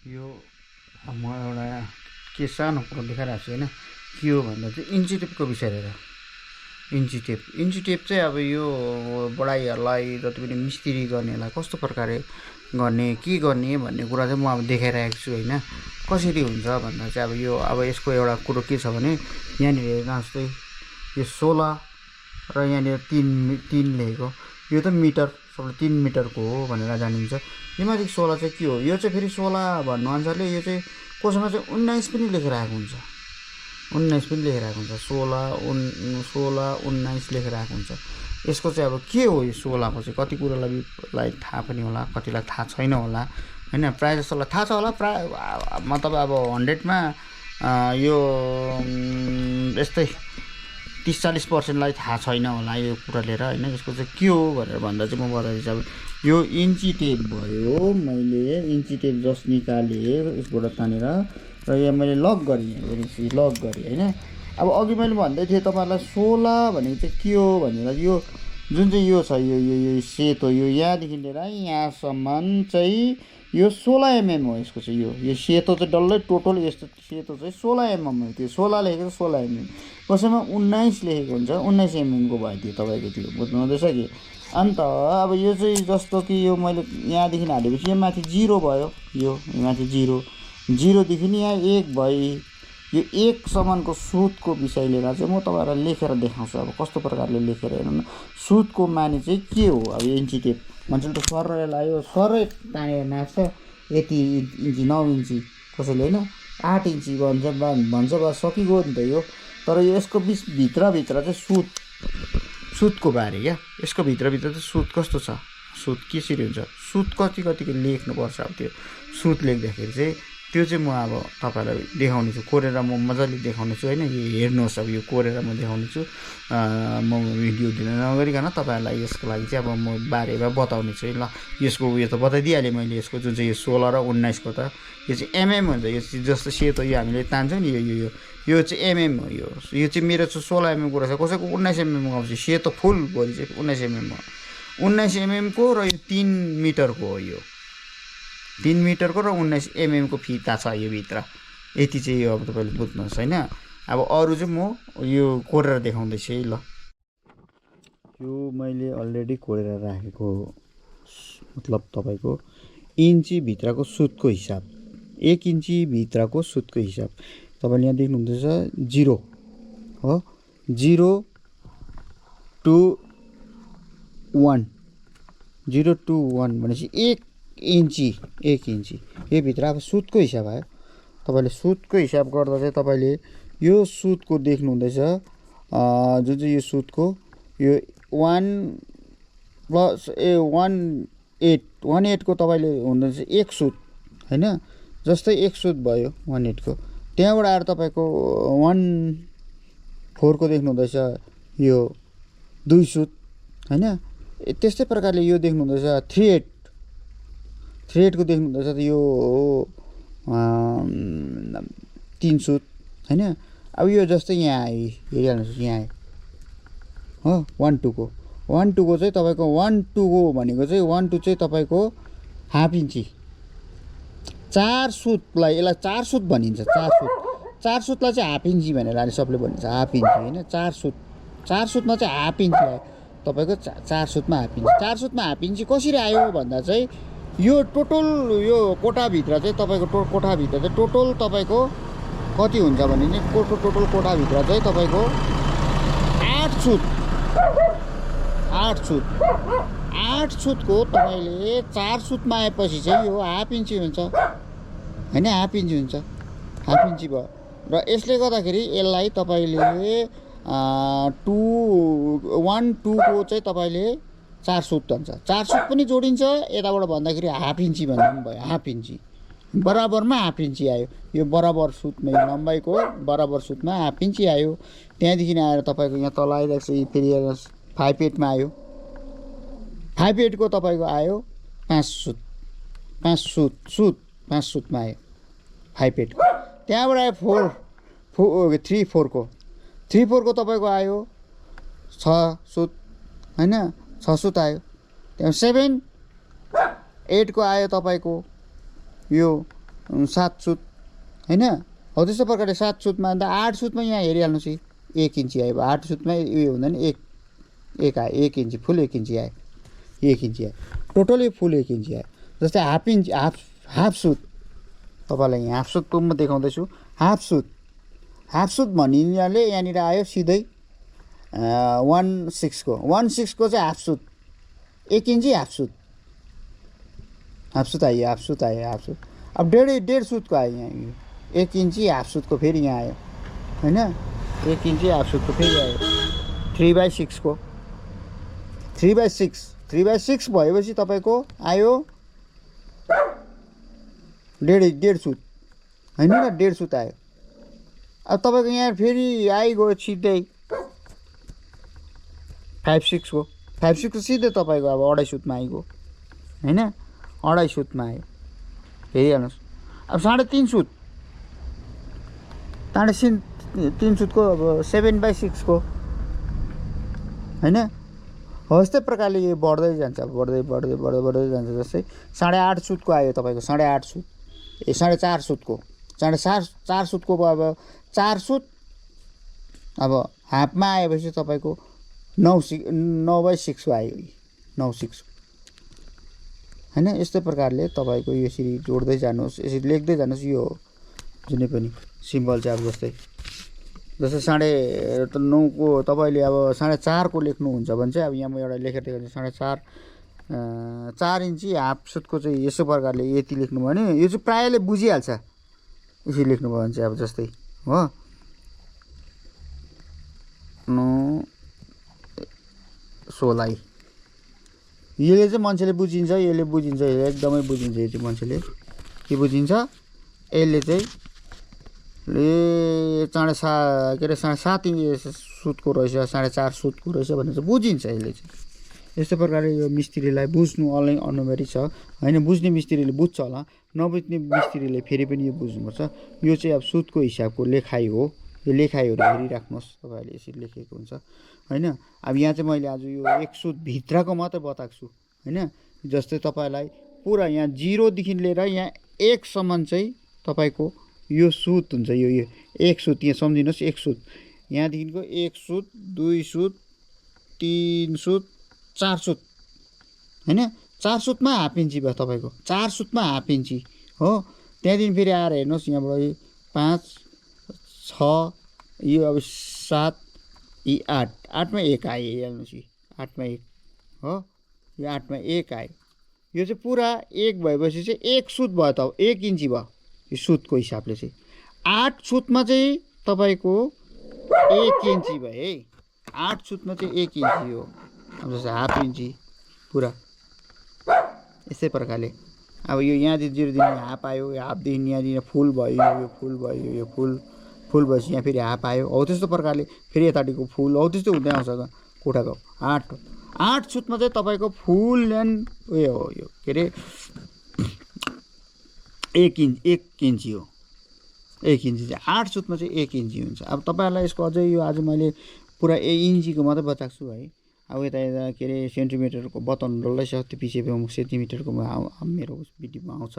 यो म एउटा के सानो कुरो देखाइरहेको छु होइन के हो भन्दा चाहिँ इन्ची टेपको विषय हेरेर इन्ची टेप चाहिँ अब यो बढाइहरूलाई जति पनि मिस्त्री गर्नेलाई कस्तो प्रकारले गर्ने के गर्ने भन्ने कुरा चाहिँ म अब देखाइरहेको छु होइन कसरी हुन्छ भन्दा चाहिँ अब यसको एउटा कुरो के छ भने यहाँनिर हेर्न जस्तै यो 16 र यहाँनिर 3 लेखेको यो त मिटर सबले 3 मिटरको हो भनेर जानिन्छ। यो माथि 16 चाहिँ के हो यो चाहिँ फेरि 16 भन्नु अनुसारले यो चाहिँ कसैमा चाहिँ 19 पनि लेखेर आएको हुन्छ 19 पनि लेखेर आएको हुन्छ 16 19 लेखेर आएको हुन्छ। यसको चाहिँ अब के हो यो 16 को चाहिँ कति कुरालाई थाहा पनि होला कतिलाई थाहा छैन होला होइन प्रायः जस्तोलाई थाहा छ होला प्राय मतलब अब 100मा यो यस्तै 30-40%लाई थाहा छैन होला यो कुरा लिएर होइन। यसको चाहिँ के हो भनेर भन्दा चाहिँ म बताइदिन्छु। अब यो इन्ची टेप भयो मैले इन्ची टेप जस्ट निकालेँ यसबाट तानेर र यहाँ मैले लक गरेँ होइन। अब अघि मैले भन्दै थिएँ तपाईँहरूलाई 16 भनेको चाहिँ के हो भनेर यो जुन चाहिँ यो छ यो सेतो यो यहाँदेखि लिएर यहाँसम्म चाहिँ यो 16 mm हो। यसको चाहिँ यो सेतो चाहिँ डल्लै टोटल यस्तो सेतो चाहिँ 16 mm हो। त्यो 16 लेखेको 16 mm कसैमा 19 लेखेको हुन्छ 19 mm को भयो त्यो तपाईँको त्यो बुझ्नु हुँदैछ कि। अन्त अब यो चाहिँ जस्तो कि यो मैले यहाँदेखि हालेपछि यहाँ माथि 0 भयो यो माथि 0देखि नि यहाँ 1 भयो यो 1 सम्मको सुतको विषय लिएर चाहिँ म तपाईँहरूलाई लेखेर देखाउँछु। अब कस्तो प्रकारले लेखेर हेर्नु सुतको माने चाहिँ के हो। अब इन्ची टेप मान्छेले त सर लायो सरै तानेर नाच्छ यति इन्ची 9 इन्ची कसैले होइन 8 इन्ची भन्छ बस सकिगयो नि त यो। तर यसको भित्रभित्र चाहिँ सुतको बारे क्या यसको भित्रभित्र चाहिँ सुत कस्तो छ सुत कसरी हुन्छ सुत कतिको लेख्नुपर्छ। अब त्यो सुत लेख्दाखेरि चाहिँ त्यो चाहिँ म अब तपाईँलाई देखाउने छु कोरेर म मजाले देखाउने छु होइन। यो हेर्नुहोस् अब यो कोरेर म देखाउने छु म भिडियो दिन नगरिकन तपाईँहरूलाई यसको लागि चाहिँ अब म बारेमा बताउने छु ल। यसको उयो त बताइदिइहालेँ मैले यसको जुन चाहिँ यो 16 र 19 को त यो चाहिँ mm हुन्छ। यो चाहिँ जस्तो सेतो यो हामीले तान्छौँ नि यो चाहिँ mm हो। यो चाहिँ मेरो चाहिँ 16 mm को रहेछ कसैको 19 mm को आउँछ सेतो फुल भरि चाहिँ 19 mm हो 19 mm को र यो 3 मिटरको हो यो 3 मिटरको र 19 mm को फिता छ यो भित्र यति चाहिँ यो अब तपाईँले बुझ्नुहोस् होइन। अब अरू चाहिँ म यो कोरेर देखाउँदैछु है ल। यो मैले अलरेडी कोरेर राखेको मतलब तपाईँको इन्ची भित्रको सुतको हिसाब 1 इन्ची भित्रको सुतको हिसाब तपाईँले यहाँ देख्नुहुँदैछ 0 हो 0 to 1 0 to 1 भनेपछि 1 इन्ची यो भित्र अब सुतको हिसाब आयो। तपाईँले सुतको हिसाब गर्दा चाहिँ तपाईँले यो सुतको देख्नुहुँदैछ जुन चाहिँ यो सुतको यो 1.8 को तपाईँले हुँदैछ 1 सुत होइन जस्तै 1 सुत भयो 1.8 को त्यहाँबाट आएर तपाईँको 1.4 को देख्नुहुँदैछ यो 2 सुत होइन। त्यस्तै प्रकारले यो देख्नुहुँदैछ 3.8 को देख्नुहुँदैछ त यो 3 सुत होइन। अब यो जस्तै यहाँ आयो हेरिहाल्नुहोस् यहाँ आयो हो 1.2 को 1.2 को चाहिँ तपाईँको 1.2 को भनेको चाहिँ 1.2 चाहिँ तपाईँको हाफ इन्ची 4 सुतलाई यसलाई 4 सुत भनिन्छ 4 सुतलाई चाहिँ हाफ इन्ची भनेर अहिले सबले भनिन्छ हाफ इन्ची होइन 4 सुतमा चाहिँ हाफ इन्ची आयो तपाईँको 4 सुतमा हाफ इन्ची 4 सुतमा हाफ इन्ची कसरी आयो भन्दा चाहिँ यो टोटल यो कोठाभित्र चाहिँ तपाईँको कोठाभित्र चाहिँ टोटल तपाईँको कति हुन्छ भने नि टोटल कोठाभित्र चाहिँ तपाईँको 8 सुतको तपाईँले 4 सुतमा आएपछि चाहिँ यो हाफ इन्ची हुन्छ होइन हाफ इन्ची भयो र यसले गर्दाखेरि यसलाई तपाईँले 1.2 को चाहिँ तपाईँले 4 सुत भन्छ 4 सुत पनि जोडिन्छ यताबाट भन्दाखेरि हाफ इन्ची भन्दा पनि भयो हाफ इन्ची बराबरमा हाफ इन्ची आयो यो बराबर सुतमा यो लम्बाइको बराबर सुतमा हाफ इन्ची आयो। त्यहाँदेखि आएर तपाईँको यहाँ तल आइरहेको छ फेरि 5.8मा आयो 5.8 को तपाईँको आयो 5 सुतमा आयो 5.8 को त्यहाँबाट आयो 3.4 को 3.4 को तपाईँको आयो 6 सुत होइन 6 सुत आयो। त्यहाँ 7.8 को आयो तपाईँको यो 7 सुत होइन। हो त्यस्तो प्रकारले 7 सुतमा अन्त 8 सुतमा यहाँ हेरिहाल्नुहोस् 1 इन्ची आयो। 8 सुतमा उयो हुँदैन, एक आयो, 1 इन्ची फुल 1 इन्ची आयो, 1 इन्ची आयो, टोटली फुल 1 इन्ची आयो। जस्तै हाफ इन्च हाफ सुत तपाईँलाई यहाँ हाफ सुतको म देखाउँदैछु। हाफ सुत भनिनाले यहाँनिर आयो सिधै 1/6 को 1/6 को चाहिँ हाफ सुत 1 इन्ची हाफ सुत आयो। हाफ सुत अब डेढ सुतको आयो यहाँ 1 इन्ची हाफ सुतको फेरि यहाँ आयो होइन। 1 इन्ची हाफ सुतको फेरि आयो 3/6 को 3/6 भएपछि तपाईँको आयो डेढ सुत होइन र 1.5 सुत आयो। अब तपाईँको यहाँ फेरि आइगयो सिधै 5/6 को 5/6 को सिधै तपाईँको अब 2.5 सुतमा आइगयो होइन। 2.5 सुतमा आयो हेरिहाल्नुहोस्। अब 3.5 सुत 3.5 सुतको अब 7/6 को होइन। हो यस्तै प्रकारले यो बढ्दै जान्छ, बढ्दै जान्छ। जस्तै 8.5 सुतको आयो तपाईँको 8.5 सुत 4.5 सुतको 4.5 सुतको अब 4 सुत अब हाफमा आएपछि तपाईँको 9/6 आयो 9/6 होइन। यस्तै प्रकारले तपाईँको यसरी जोड्दै जानुहोस्, यसरी लेख्दै जानुहोस्। यो जुनै पनि सिम्बल चाहिँ अब जस्तै 9.5 को तपाईँले अब 4.5 को लेख्नुहुन्छ भने चाहिँ अब यहाँ म एउटा लेखेर देखाउँछु 4 इन्ची हाफ सुतको चाहिँ यसो प्रकारले यति लेख्नुभयो भने यो चाहिँ प्रायःले बुझिहाल्छ। यसरी लेख्नुभयो भने चाहिँ अब जस्तै हो 9/16 यसले चाहिँ मान्छेले बुझिन्छ, यसले एकदमै बुझिन्छ। यो चाहिँ मान्छेले के बुझिन्छ, यसले चाहिँ 7.5 इन्च सुतको रहेछ 4.5 सुतको रहेछ भनेर चाहिँ बुझिन्छ यसले चाहिँ। यस्तो प्रकारले यो मिस्त्रीलाई बुझ्नु अनिवार्य छ होइन। बुझ्ने मिस्त्रीले बुझ्छ होला, नबुझ्ने मिस्त्रीले फेरि पनि यो बुझ्नुपर्छ। यो चाहिँ अब सुतको हिसाबको लेखाइ हो। यो लेखाइहरू हेरिराख्नुहोस् तपाईँहरूले यसरी लेखेको हुन्छ होइन। अब यहाँ चाहिँ मैले आज यो 1 सुत भित्रको मात्रै बताएको छु होइन। जस्तै तपाईँलाई पुरा यहाँ 0 देखि लिएर यहाँ 1 सम्म चाहिँ तपाईँको यो सुत हुन्छ। यो 1 सुत यहाँ सम्झिनुहोस् 1 सुत यहाँदेखिको 1 सुत 2 सुत 3 सुत 4 सुत होइन। 4 सुतमा हाफ इन्ची भयो तपाईँको 4 सुतमा हाफ इन्ची हो। त्यहाँदेखि फेरि आएर हेर्नुहोस् यहाँबाट 5 6 यो अब 7 यी 8मा 1 आयो हेर्नुहोस् 8मा 1 हो। यो 8मा 1 आयो। यो चाहिँ पुरा 1 भएपछि चाहिँ 1 सुत भयो त 1 इन्ची भयो यो सुतको हिसाबले चाहिँ। 8 सुतमा चाहिँ तपाईँको 1 इन्ची भयो है। 8 सुतमा चाहिँ 1 इन्ची हो। अब जस्तै हाफ इन्ची पुरा यस्तै प्रकारले अब यो यहाँदेखि 0 देखि हाफ आयो, यो हाफदेखि यहाँदेखि फुल भयो, यो फुल भयो, यो फुल भएपछि यहाँ फेरि हाफ आयो। हो त्यस्तो प्रकारले फेरि यतापट्टिको फुल हो त्यस्तो हुँदै आउँछ कोठाको 8 सुतमा चाहिँ तपाईँको फुल लेन्थ उयो हो यो के अरे 1 इन्ची हो। 1 इन्ची चाहिँ 8 सुतमा चाहिँ 1 इन्ची हुन्छ। अब तपाईँहरूलाई यसको अझै यो आज मैले पुरा इन्चीको मात्रै बताएको छु है। अब यता के अरे सेन्टिमिटरको बताउनु डल्लै छ, त्यो पछि सेन्टिमिटरको मेरो भिडियोमा आउँछ।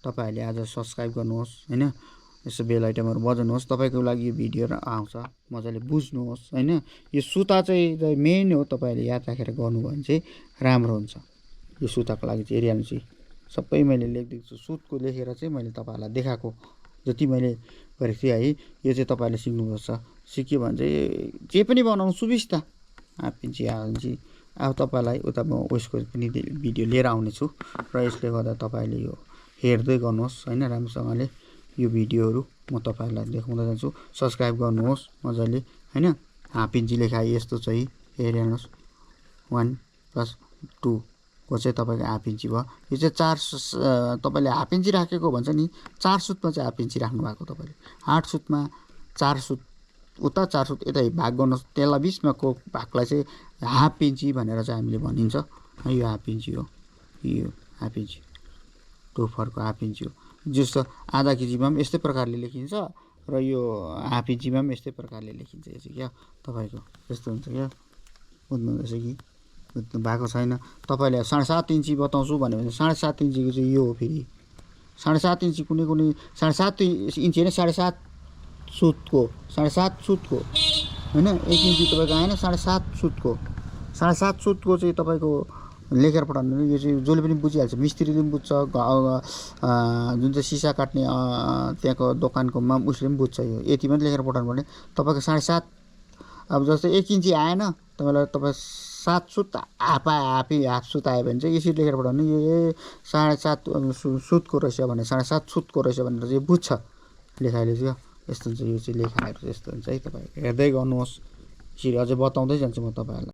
तपाईँहरूले आज सब्सक्राइब गर्नुहोस् होइन। यसो बेल आइटमहरू बजाउनुहोस्, तपाईँको लागि यो भिडियोहरू आउँछ, मजाले बुझ्नुहोस् होइन। यो सुता चाहिँ मेन हो, तपाईँहरूले याद राखेर गर्नुभयो भने चाहिँ राम्रो हुन्छ। यो सुताको लागि चाहिँ हेरिहाल्नुहोस् सबै मैले लेखिदिएको छु। सुतको लेखेर चाहिँ मैले तपाईँहरूलाई देखाएको जति मैले गरेको थिएँ है। यो चाहिँ तपाईँहरूले सिक्नुपर्छ। सिक्यो भने चाहिँ जे पनि बनाउनु सुविस्ता। हाफ इन्ची अब तपाईँलाई उता म उयसको पनि भिडियो लिएर आउनेछु र यसले गर्दा तपाईँले यो हेर्दै गर्नुहोस् होइन। राम्रोसँगले यो भिडियोहरू म तपाईँहरूलाई देखाउँदै जान्छु। सब्सक्राइब गर्नुहोस् मजाले होइन। हाफ इन्ची लेखाइ यस्तो चाहिँ हेरिहाल्नुहोस् 1+2 को चाहिँ तपाईँको हाफ इन्ची भयो। यो चाहिँ 4 तपाईँले हाफ इन्ची राखेको भन्छ नि 4 सुतमा चाहिँ हाफ इन्ची राख्नु भएको तपाईँले। 8 सुतमा 4 सुत उता 4 सुत यता भाग गर्नुहोस्, त्यसलाई बिचमा को भागलाई चाहिँ हाफ इन्ची भनेर चाहिँ हामीले भनिन्छ। यो हाफ इन्ची हो, यो हाफ इन्ची 2 फरको हाफ इन्ची हो। जस्तो आधा केजीमा पनि यस्तै प्रकारले लेखिन्छ र यो हाफ इन्चीमा पनि यस्तै प्रकारले लेखिन्छ। यो चाहिँ क्या तपाईँको यस्तो हुन्छ क्या। बुझ्नुहुँदैछ कि बुझ्नु भएको छैन? तपाईँले 7.5 इन्ची बताउँछु भन्यो भने 7.5 इन्चीको चाहिँ यो हो फेरि 7.5 इन्ची कुनै 7.5 इन्ची होइन 7.5 सुतको 7.5 सुतको होइन 1 इन्ची तपाईँको आएन 7.5 सुतको 7.5 सुतको चाहिँ तपाईँको लेखेर पठाउनु यो चाहिँ जसले पनि बुझिहाल्छ मिस्त्रीले पनि बुझ्छ जुन चाहिँ सिसा काट्ने त्यहाँको दोकानको उसले पनि बुझ्छ यो यति पनि लेखेर पठाउनु भने तपाईँको 7.5 अब जस्तै 1 इन्ची आएन तपाईँ 7 सुत हाफ सुत आयो भने चाहिँ यसरी लेखेर पठाउनु यो 7.5 सुतको रहेछ भने 7.5 सुतको रहेछ भनेर चाहिँ बुझ्छ लेखाइले चाहिँ यस्तो हुन्छ यो चाहिँ लेखाहरू यस्तो हुन्छ है तपाईँ हेर्दै गर्नुहोस् यसरी अझै बताउँदै जान्छु म तपाईँहरूलाई